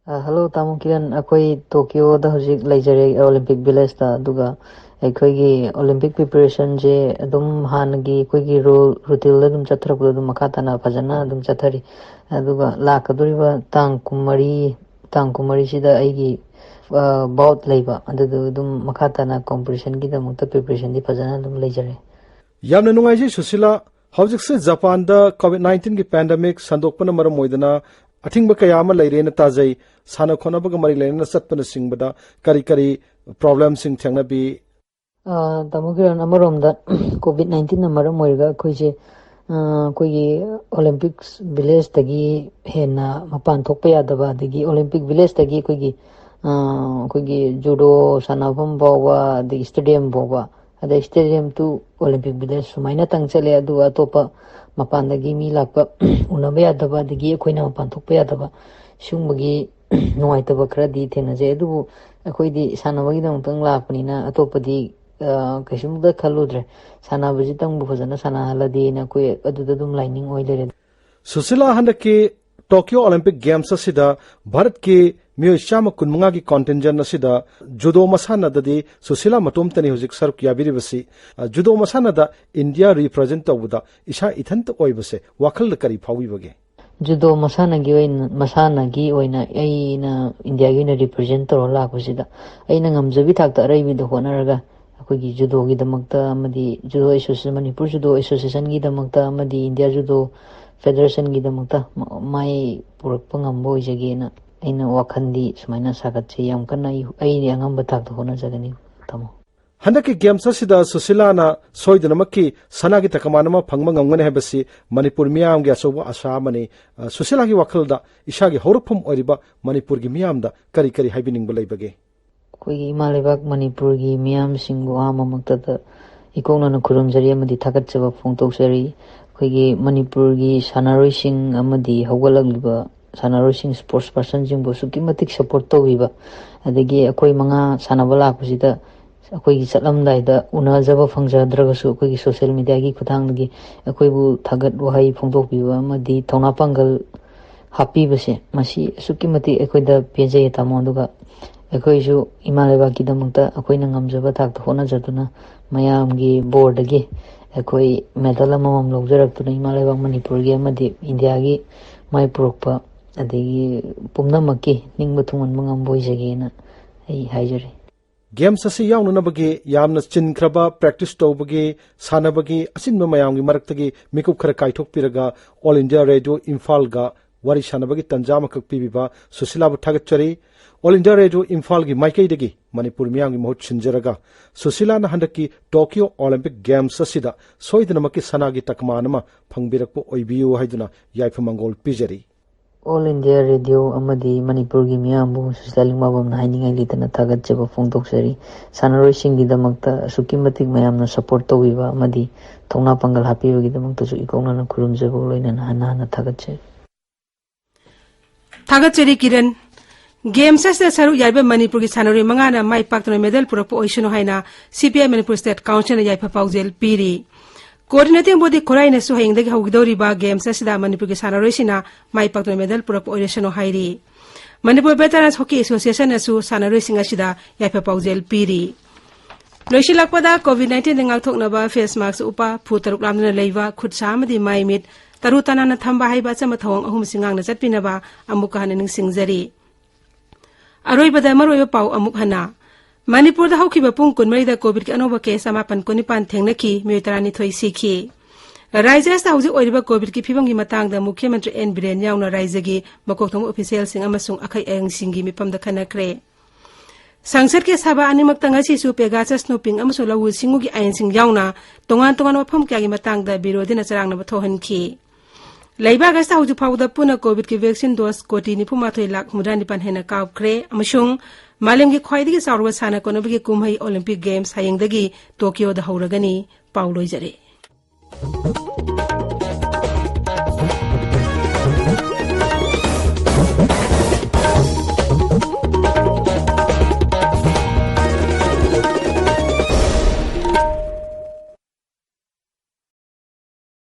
ꯑ, ꯍꯜꯂꯣ, ꯇꯥꯃꯣ ꯀꯤꯔꯟ꯫ ꯑꯩꯈꯣꯏ ꯇꯣꯀꯤꯌꯣꯗ ꯍꯧꯖꯤꯛ ꯂꯩꯖꯔꯦ, ꯑꯣꯂꯤꯝꯄꯤꯛ ꯚꯤꯂꯦꯖꯇ꯫ ꯑꯗꯨꯒ ꯑꯩꯈꯣꯏꯒꯤ ꯑꯣꯂꯤꯝꯄꯤꯛ ꯄ꯭ꯔꯤꯄꯦꯔꯦꯁꯟꯁꯦ ꯑꯗꯨꯝ ꯍꯥꯟꯅꯒꯤ ꯑꯩꯈꯣꯏꯒꯤ ꯔꯨ-, ꯔꯨꯇꯤꯟꯗ ꯑꯗꯨꯝ ꯆꯠꯊꯔꯛꯄꯗꯣ ꯑꯗꯨꯝ ꯃꯈꯥ ꯇꯥꯅ ꯐꯖꯅ ꯑꯗꯨꯝ ꯆꯠꯊꯔꯤ꯫ ꯑꯗꯨꯒ ꯂꯥꯛꯀꯗꯧꯔꯤꯕ ꯇꯥꯡ ꯀꯨꯟꯃꯔꯤ, ꯇꯥꯡ ꯀꯨꯟꯃꯔꯤꯁꯤꯗ ꯑꯩꯒꯤ, ꯑ, ꯕꯥꯎꯠ ꯂꯩꯕ, ꯑꯗꯨꯗꯨ ꯑꯗꯨꯝ ꯃꯈꯥ ꯇꯥꯅ ꯀꯣꯝꯄꯤꯇꯤꯁꯟꯒꯤꯗꯃꯛꯇ ꯄ꯭ꯔꯤꯄꯦꯔꯦꯁꯟꯗꯤ ꯐꯖꯅ ꯑꯗꯨꯝ ꯂꯩꯖꯔꯦ꯫ ꯌꯥꯝꯅ ꯅꯨꯡꯉꯥꯏꯖꯩ ꯁꯨꯁꯤꯂꯥ꯫ ꯍꯧꯖꯤꯛꯁꯦ ꯖꯄꯥꯟꯗ ꯀꯣꯚꯤꯗ ꯅꯥꯏꯟꯇꯤꯟꯒꯤ ꯄꯦꯟꯗꯦꯃꯤꯛ ꯁꯟꯗꯣꯛꯄꯅ ꯃꯔꯝ ꯑꯣꯏꯗꯨꯅ ꯑꯊꯤꯡꯕ ꯀꯌꯥ ꯑꯃ ꯂꯩꯔꯦꯅ ꯇꯥꯖꯩ꯫ ꯁꯥꯟꯅ ꯈꯣꯠꯅꯕꯒ ꯃꯔꯤ ꯂꯩꯅꯅ ꯆꯠꯄꯅꯆꯤꯡꯕꯗ ꯀꯔꯤ ꯀꯔꯤ ꯄ꯭ꯔꯣꯕ꯭ꯂꯦꯝꯁꯤꯡ ꯊꯦꯡꯅꯕꯤ? ꯑ, ꯇꯥꯃꯣ ꯀꯤꯔꯟ, ꯑꯃꯔꯣꯝꯗ ꯀꯣꯚꯤꯗ ꯅꯥꯏꯟꯇꯤꯟꯅ ꯃꯔꯝ ꯑꯣꯏꯔꯒ ꯑꯩꯈꯣꯏꯁꯦ, ꯑ, ꯑꯩꯈꯣꯏꯒꯤ ꯑꯣꯂꯤꯝꯄꯤꯛꯁ ꯚꯤꯂꯦꯖꯇꯒꯤ ꯍꯦꯟꯅ ꯃꯄꯥꯟ ꯊꯣꯛꯄ ꯌꯥꯗꯕ, ꯑꯗꯒꯤ ꯑꯣꯂꯤꯝꯄꯤꯛ ꯚꯤꯂꯦꯖꯇꯒꯤ ꯑꯩꯈꯣꯏꯒꯤ, ꯑ, ꯑꯩꯈꯣꯏꯒꯤ ꯖꯨꯗꯣ ꯁꯥꯟꯅꯐꯝ ꯐꯥꯎꯕ, ꯑꯗꯒꯤ ꯁ꯭ꯇꯦꯗꯤꯌꯝ ꯐꯥꯎꯕ, ꯑꯗꯩ ꯁ꯭ꯇꯦꯗꯤꯌꯝ ꯇꯨ ꯑꯣꯂꯤꯝꯄꯤꯛ ꯚꯤꯂꯦꯖ ꯁꯨꯃꯥꯏꯅꯇꯪ ꯆꯠꯂꯦ꯫ ꯑꯗꯨꯒ ꯑꯇꯣꯞꯄ ꯃꯄꯥꯟꯗꯒꯤ ꯃꯤ ꯂꯥꯛꯄ ꯎꯅꯕ ꯌꯥꯗꯕ, ꯑꯗꯒꯤ ꯑꯩꯈꯣꯏꯅ ꯃꯄꯥꯟ ꯊꯣꯛꯄ ꯌꯥꯗꯕ, ꯁꯤꯒꯨꯝꯕꯒꯤ ꯅꯨꯡꯉꯥꯏꯇꯕ ꯈꯔꯗꯤ ꯊꯦꯡꯅꯖꯩ꯫ ꯑꯗꯨꯕꯨ ꯑꯩꯈꯣꯏꯗꯤ ꯁꯥꯟꯅꯕꯒꯤꯗꯃꯛꯇꯪ ꯂꯥꯛꯄꯅꯤꯅ ꯑꯇꯣꯞꯄꯗꯤ, ꯑ, ꯀꯩꯁꯨꯝꯇ ꯈꯜꯂꯨꯗ꯭ꯔꯦ꯫ ꯁꯥꯟꯅꯕꯁꯤꯇꯪꯕꯨ ꯐꯖꯅ ꯁꯥꯟꯅꯍꯜꯂꯗꯤꯅ ꯑꯩꯈꯣꯏ ꯑꯗꯨꯗ ꯑꯗꯨꯝ ꯂꯥꯏꯅꯤꯡ ꯑꯣꯏ ꯂꯩꯔꯦ꯫ ꯁꯨꯁꯤꯂꯥ, ꯍꯟꯗꯛꯀꯤ ꯇꯣꯀꯤꯌꯣ ꯑꯣꯂꯤꯝꯄꯤꯛ ꯒꯦꯝꯁ ꯑꯁꯤꯗ ꯚꯥꯔꯠꯀꯤ ꯃꯤꯑꯣꯏ ꯆꯥꯝꯃ ꯀꯨꯟꯃꯉꯥꯒꯤ ꯀꯣꯟꯇꯤꯟꯖꯦꯟ ꯑꯁꯤꯗ ꯖꯨꯗꯣ ꯃꯁꯥꯟꯅꯗꯗꯤ ꯁꯨꯁꯤꯂꯥ ꯃꯇꯣꯝꯇꯅꯤ ꯍꯧꯖꯤꯛ ꯁꯔꯨꯛ ꯌꯥꯕꯤꯔꯤꯕꯁꯤ꯫ ꯑ, ꯖꯨꯗꯣ ꯃꯁꯥꯟꯅꯗ ꯏꯟꯗꯤꯌꯥ ꯔꯤꯄ꯭ꯔꯖꯦꯟ ꯇꯧꯕꯗ ꯏꯁꯥ ꯏꯊꯟꯇ ꯑꯣꯏꯕꯁꯦ ꯋꯥꯈꯜꯗ ꯀꯔꯤ ꯐꯥꯎꯕꯤꯕꯒꯦ? ꯖꯨꯗꯣ ꯃꯁꯥꯟꯅꯒꯤ ꯑꯣꯏꯅ, ꯃꯁꯥꯟꯅꯒꯤ ꯑꯣꯏꯅ ꯑꯩꯅ ꯏꯟꯗꯤꯌꯥꯒꯤ ꯑꯣꯏꯅ ꯔꯤꯄ꯭ꯔꯖꯦꯟ ꯇꯧꯔ ꯂꯥꯛꯄꯁꯤꯗ ꯑꯩꯅ ꯉꯝꯖꯕꯤ ꯊꯥꯛꯇ ꯑꯔꯩꯕꯤꯗ ꯍꯣꯠꯅꯔꯒ ꯑꯩꯈꯣꯏꯒꯤ ꯖꯨꯗꯣꯒꯤꯗꯃꯛꯇ ꯑꯃꯗꯤ ꯖꯨꯗꯣ ꯑꯦꯁꯣꯁꯤ-, ꯃꯅꯤꯄꯨꯔ ꯖꯨꯗꯣ ꯑꯦꯁꯣꯁꯤꯌꯦꯁꯟꯒꯤꯗꯃꯛꯇ ꯑꯃꯗꯤ ꯏꯟꯗꯤꯌꯥ ꯖꯨꯗꯣ ꯐꯦꯗꯔꯦꯁꯟꯒꯤꯗꯃꯛꯇ ꯃ-, ꯃꯥꯏ ꯄꯨꯔꯛꯄ ꯉꯝꯕ ꯑꯣꯏꯖꯒꯦꯅ ꯑꯩꯅ ꯋꯥꯈꯜꯗꯤ ꯁꯨꯃꯥꯏꯅ ꯁꯥꯒꯠꯆꯩ꯫ ꯌꯥꯝ ꯀꯟꯅ ꯑꯩ, ꯑꯩꯅ ꯑꯉꯝꯕ ꯊꯥꯛꯇ ꯍꯣꯠꯅꯖꯒꯅꯤ, ꯇꯥꯃꯣ꯫ ꯍꯟꯗꯛꯀꯤ ꯒꯦꯝꯁ ꯑꯁꯤꯗ ꯁꯨꯁꯤꯂꯥꯅ ꯁꯣꯏꯗꯅꯃꯛꯀꯤ ꯁꯅꯥꯒꯤ ꯇꯀꯃꯥꯟ ꯑꯃ ꯐꯪꯕ ꯉꯝꯒꯅꯤ ꯍꯥꯏꯕꯁꯤ ꯃꯅꯤꯄꯨꯔ ꯃꯤꯌꯥꯝꯒꯤ ꯑꯆꯧꯕ ꯑꯥꯁꯥ ꯑꯃꯅꯤ꯫ ꯑ, ꯁꯨꯁꯤꯂꯥꯒꯤ ꯋꯥꯈꯜꯗ ꯏꯁꯥꯒꯤ ꯍꯧꯔꯛꯐꯝ ꯑꯣꯏꯔꯤꯕ ꯃꯅꯤꯄꯨꯔꯒꯤ ꯃꯤꯌꯥꯝꯗ ꯀꯔꯤ ꯀꯔꯤ ꯍꯥꯏꯕꯤꯅꯤꯡꯕ ꯂꯩꯕꯒꯦ? ꯑꯩꯈꯣꯏꯒꯤ ꯏꯃꯥ ꯂꯩꯕꯥꯛ ꯃꯅꯤꯄꯨꯔꯒꯤ ꯃꯤꯌꯥꯝꯁꯤꯡꯕꯨ ꯑꯍꯥꯟꯕꯃꯛꯇꯗ ꯏꯀꯣꯛꯅꯅ ꯈꯨꯔꯨꯝꯖꯔꯤ ꯑꯃꯗꯤ ꯊꯥꯒꯠꯆꯕ ꯐꯣꯡꯗꯣꯛꯆꯔꯤ꯫ ꯑꯩꯈꯣꯏꯒꯤ ꯃꯅꯤꯄꯨꯔꯒꯤ ꯁꯥꯟꯅꯔꯣꯏꯁꯤꯡ ꯑꯃꯗꯤ ꯍꯧꯒꯠꯂꯛꯂꯤꯕ ꯁꯥꯟꯅꯔꯣꯏꯁꯤꯡ, ꯏꯁꯄꯣꯔꯠꯁ ꯄꯥꯔꯁꯟꯁꯤꯡꯕꯨ ꯑꯁꯨꯛꯀꯤ ꯃꯇꯤꯛ ꯁꯄꯣꯔꯠ ꯇꯧꯕꯤꯕ, ꯑꯗꯒꯤ ꯑꯩꯈꯣꯏ ꯃꯉꯥ ꯁꯥꯟꯅꯕ ꯂꯥꯛꯄꯁꯤꯗ ꯑꯩꯈꯣꯏꯒꯤ ꯆꯠꯂꯝꯗꯥꯏꯗ ꯎꯅꯖꯕ ꯐꯪꯖꯗ꯭ꯔꯒꯁꯨ ꯑꯩꯈꯣꯏꯒꯤ ꯁꯣꯁꯤꯌꯦꯜ ꯃꯦꯗꯤꯌꯥꯒꯤ ꯈꯨꯠꯊꯥꯡꯗꯒꯤ ꯑꯩꯈꯣꯏꯕꯨ ꯊꯥꯒꯠ ꯋꯥꯍꯩ ꯐꯣꯡꯗꯣꯛꯄꯤꯕ ꯑꯃꯗꯤ ꯊꯧꯅꯥ ꯄꯥꯡꯒꯜ ꯍꯥꯞꯄꯤꯕꯁꯦ, ꯃꯁꯤ ꯑꯁꯨꯛꯀꯤ ꯃꯇꯤꯛ ꯑꯩꯈꯣꯏꯗ ꯄꯦꯟꯖꯩ, ꯇꯥꯃꯣ꯫ ꯑꯗꯨꯒ ꯑꯩꯈꯣꯏꯁꯨ ꯏꯃꯥ ꯂꯩꯕꯥꯛꯀꯤꯗꯃꯛꯇ ꯑꯩꯈꯣꯏꯅ ꯉꯝꯖꯕ ꯊꯥꯛꯇ ꯍꯣꯠꯅꯖꯗꯨꯅ, ꯃꯌꯥꯝꯒꯤ ꯕꯣꯔꯗꯒꯤ ꯑꯩꯈꯣꯏ ꯃꯦꯗꯜ ꯑꯃꯃꯝ ꯂꯧꯖꯔꯛꯇꯨꯅ, ꯏꯃꯥ ꯂꯩꯕꯥꯛ ꯃꯅꯤꯄꯨꯔꯒꯤ ꯑꯃꯗꯤ ꯏꯟꯗꯤꯌꯥꯒꯤ ꯃꯥꯏ ꯄꯨꯔꯛꯄ, ꯑꯗꯒꯤ ꯄꯨꯝꯅꯃꯛꯀꯤ ꯅꯤꯡꯕ ꯊꯨꯡꯍꯟꯕ ꯉꯝꯕ ꯑꯣꯏꯖꯒꯦꯅ ꯑꯩ ꯍꯥꯏꯖꯔꯤ꯫ ꯒꯦꯝꯁ ꯑꯁꯤ ꯌꯥꯎꯅꯅꯕꯒꯤ ꯌꯥꯝꯅ ꯆꯤꯟꯈ꯭ꯔꯕ ꯄ꯭ꯔꯦꯛꯇꯤꯁ ꯇꯧꯕꯒꯤ, ꯁꯥꯟꯅꯕꯒꯤ ꯑꯁꯤꯟꯕ ꯃꯌꯥꯝꯒꯤ ꯃꯔꯛꯇꯒꯤ ꯃꯤꯀꯨꯞ ꯈꯔ ꯀꯥꯏꯊꯣꯛꯄꯤꯔꯒ, ꯑꯣꯜ ꯏꯟꯗꯤꯌꯥ ꯔꯦꯗꯤꯑꯣ ꯏꯝꯐꯥꯜꯒ ꯋꯥꯔꯤ ꯁꯥꯟꯅꯕꯒꯤ ꯇꯥꯟꯖꯥ ꯑꯃꯈꯛ ꯄꯤꯕꯤꯕ ꯁꯨꯁꯤꯂꯥꯕꯨ ꯊꯥꯒꯠꯆꯔꯤ꯫ ꯑꯣꯜ ꯏꯟꯗꯤꯌꯥ ꯔꯦꯗꯤꯑꯣ ꯏꯝꯐꯥꯜꯒꯤ ꯃꯥꯏꯀꯩꯗꯒꯤ ꯃꯅꯤꯄꯨꯔ ꯃꯤꯌꯥꯝꯒꯤ ꯃꯍꯨꯠ ꯁꯤꯟꯖꯔꯒ, ꯁꯨꯁꯤꯂꯥꯅ ꯍꯟꯗꯛꯀꯤ ꯇꯣꯀꯤꯌꯣ ꯑꯣꯂꯤꯝꯄꯤꯛ ꯒꯦꯝꯁ ꯑꯁꯤꯗ ꯁꯣꯏꯗꯅꯃꯛꯀꯤ ꯁꯅꯥꯒꯤ ꯇꯀꯃꯥꯟ ꯑꯃ ꯐꯪꯕꯤꯔꯛꯄ ꯑꯣꯏꯕꯤꯌꯨ ꯍꯥꯏꯗꯨꯅ ꯌꯥꯏꯐ ꯃꯪꯒꯣꯜ ꯄꯤꯖꯔꯤ꯫ ꯑꯣꯜ ꯏꯟꯗꯤꯌꯥ ꯔꯦꯗꯤꯑꯣ ꯑꯃꯗꯤ ꯃꯅꯤꯄꯨꯔꯒꯤ ꯃꯤꯌꯥꯝꯕꯨ ꯁꯨꯁꯤꯂꯥ ꯂꯤꯡꯃꯥꯕꯝꯅ ꯍꯥꯏꯅꯤꯡꯉꯥꯏ ꯂꯩꯇꯅ ꯊꯥꯒꯠꯆꯕ ꯐꯣꯡꯗꯣꯛꯆꯔꯤ꯫ ꯁꯥꯟꯅꯔꯣꯏꯁꯤꯡꯒꯤꯗꯃꯛꯇ ꯑꯁꯨꯛꯀꯤ ꯃꯇꯤꯛ ꯃꯌꯥꯝꯅ ꯁꯄꯣꯔꯠ ꯇꯧꯕꯤꯕ ꯑꯃꯗꯤ ꯊꯧꯅꯥ ꯄꯥꯡꯒꯜ ꯍꯥꯞꯄꯤꯕꯒꯤꯗꯃꯛꯇꯁꯨ ꯏꯀꯣꯛꯅꯅ ꯈꯨꯔꯨꯝꯖꯕꯒ ꯂꯣꯏꯅꯅ ꯍꯟꯅ ꯍꯟꯅ ꯊꯥꯒꯠꯆꯔꯤ꯫ ꯊꯥꯒꯠꯆꯔꯤ ꯀꯤꯔꯟ꯫ ꯒꯦꯝꯁ ꯑꯁꯤꯗ ꯁꯔꯨꯛ ꯌꯥꯔꯤꯕ ꯃꯅꯤꯄꯨꯔꯒꯤ ꯁꯥꯟꯅꯔꯣꯏ ꯃꯉꯥꯅ ꯃꯥꯏ ꯄꯥꯛꯇꯨꯅ ꯃꯦꯗꯜ ꯄꯨꯔꯛꯄ ꯑꯣꯏꯁꯅꯨ ꯍꯥꯏꯅ ꯁꯤ ꯄꯤ ꯑꯥꯏ ꯃꯅꯤꯄꯨꯔ ꯁ꯭ꯇꯦꯠ ꯀꯥꯎꯟꯁꯤꯜꯅ ꯌꯥꯏꯐ ꯄꯥꯎꯖꯦꯜ ꯄꯤꯔꯤ꯫ ꯀꯣꯑꯣꯔꯗꯤꯅꯦꯇꯤꯡ ꯕꯣꯗꯤ ꯈꯨꯔꯥꯏꯅꯁꯨ ꯍꯌꯦꯡꯗꯒꯤ ꯍꯧꯒꯗꯧꯔꯤꯕ ꯒꯦꯝꯁ ꯑꯁꯤꯗ ꯃꯅꯤꯄꯨꯔꯒꯤ ꯁꯥꯟꯅꯔꯣꯏꯁꯤꯡꯅ ꯃꯥꯏ ꯄꯥꯛꯇꯨꯅ ꯃꯦꯗꯜ ꯄꯨꯔꯛꯄ ꯑꯣꯏꯔꯁꯅꯨ ꯍꯥꯏꯔꯤ꯫ ꯃꯅꯤꯄꯨꯔ ꯚꯦꯇꯔꯟꯁ ꯍꯣꯀꯤ ꯑꯦꯁꯣꯁꯤꯌꯦꯁꯟꯅꯁꯨ ꯁꯥꯟꯅꯔꯣꯏꯁꯤꯡ ꯑꯁꯤꯗ ꯌꯥꯏꯐ ꯄꯥꯎꯖꯦꯜ ꯄꯤꯔꯤ꯫ ꯂꯣꯏꯁꯤꯜꯂꯛꯄꯗ, ꯀꯣꯚꯤꯗ ꯅꯥꯏꯟꯇꯤꯟꯗ ꯉꯥꯛꯊꯣꯛꯅꯕ ꯐꯦꯁ ꯃꯥꯛꯁ ꯎꯞꯄ, ꯐꯨꯠ ꯇꯔꯨꯛ ꯂꯥꯞꯅꯅ ꯂꯩꯕ, ꯈꯨꯠ ꯁꯥ ꯑꯃꯗꯤ ꯃꯥꯏ ꯃꯤꯠ ꯇꯔꯨ ꯇꯅꯥꯟꯅ ꯊꯝꯕ ꯍꯥꯏꯕ ꯑꯆꯝꯕ ꯊꯧꯑꯣꯡ ꯑꯍꯨꯝ ꯑꯁꯤ ꯉꯥꯛꯅ ꯆꯠꯄꯤꯅꯕ ꯑꯃꯨꯛꯀ ꯍꯟꯅ ꯅꯤꯡꯁꯤꯡꯖꯔꯤ꯫ ꯑꯔꯣꯏꯕꯗ ꯃꯔꯨꯑꯣꯏꯕ ꯄꯥꯎ ꯑꯃꯨꯛ ꯍꯟꯅ꯫ ꯃꯅꯤꯄꯨꯔꯗ ꯍꯧꯈꯤꯕ ꯄꯨꯡ ꯀꯨꯟꯃꯔꯤꯗ ꯀꯣꯚꯤꯗꯀꯤ ꯑꯅꯧꯕ ꯀꯦꯁ ꯆꯃꯥꯄꯟ ꯀꯨꯟꯅꯤꯄꯥꯟ ꯊꯦꯡꯅꯈꯤ, ꯃꯤꯑꯣꯏ ꯇꯔꯥꯅꯤꯊꯣꯏ ꯁꯤꯈꯤ꯫ ꯔꯥꯏꯖ꯭ꯌ ꯑꯁꯤꯗ ꯍꯧꯖꯤꯛ ꯑꯣꯏꯔꯤꯕ ꯀꯣꯚꯤꯗꯀꯤ ꯐꯤꯕꯝꯒꯤ ꯃꯇꯥꯡꯗ ꯃꯨꯈ꯭ꯌ ꯃꯟꯇ꯭ꯔꯤ ꯑꯦꯟ ꯕꯤꯔꯦꯟ ꯌꯥꯎꯅ ꯔꯥꯏꯖ꯭ꯌꯒꯤ ꯃꯀꯣꯛ ꯊꯣꯡꯕ ꯑꯣꯐꯤꯁꯤꯌꯦꯜꯁꯤꯡ ꯑꯃꯁꯨꯡ ꯑꯈꯪ ꯑꯍꯩꯁꯤꯡꯒꯤ ꯃꯤꯐꯝꯗ ꯈꯟꯅꯈ꯭ꯔꯦ꯫ ꯁꯪꯁꯠꯀꯤ ꯁꯚꯥ ꯑꯅꯤꯃꯛꯇ ꯉꯁꯤꯁꯨ ꯄꯦꯒꯥꯁꯁ ꯅꯣꯄꯤꯡ ꯑꯃꯁꯨꯡ ꯂꯧꯎ ꯁꯤꯡꯎꯒꯤ ꯑꯥꯏꯟꯁꯤꯡ ꯌꯥꯎꯅ ꯇꯣꯉꯥꯟ ꯇꯣꯉꯥꯟꯕ ꯋꯥꯐꯝ ꯀꯌꯥꯒꯤ ꯃꯇꯥꯡꯗ ꯕꯤꯔꯣꯙꯤꯅ ꯆꯔꯥꯡꯅꯕ ꯊꯣꯛꯍꯟꯈꯤ꯫ ꯂꯩꯕꯥꯛ ꯑꯁꯤꯗ ꯍꯧꯖꯤꯛ ꯐꯥꯎꯕꯗ ꯄꯨꯟꯅ ꯀꯣꯚꯤꯗꯀꯤ ꯚꯦꯛꯁꯤꯟ ꯗꯣꯁ ꯀꯣꯇꯤ ꯅꯤꯐꯨ ꯃꯥꯊꯣꯏ ꯂꯥꯈ ꯍꯨꯝꯐꯨꯇꯔꯥ ꯅꯤꯄꯥꯟ ꯍꯦꯟꯅ ꯀꯥꯞꯈ꯭ꯔꯦ ꯑꯃꯁꯨꯡ ꯃꯥꯂꯦꯝꯒꯤ ꯈ꯭ꯋꯥꯏꯗꯒꯤ ꯆꯥꯎꯔꯕ ꯁꯥꯟꯅ ꯈꯣꯠꯅꯕꯒꯤ ꯀꯨꯝꯍꯩ ꯑꯣꯂꯤꯝꯄꯤꯛ ꯒꯦꯝꯁ ꯍꯌꯦꯡꯗꯒꯤ ꯇꯣꯀꯤꯌꯣꯗ ꯍꯧꯔꯒꯅꯤ꯫ ꯄꯥꯎ ꯂꯣꯏꯖꯔꯦ꯫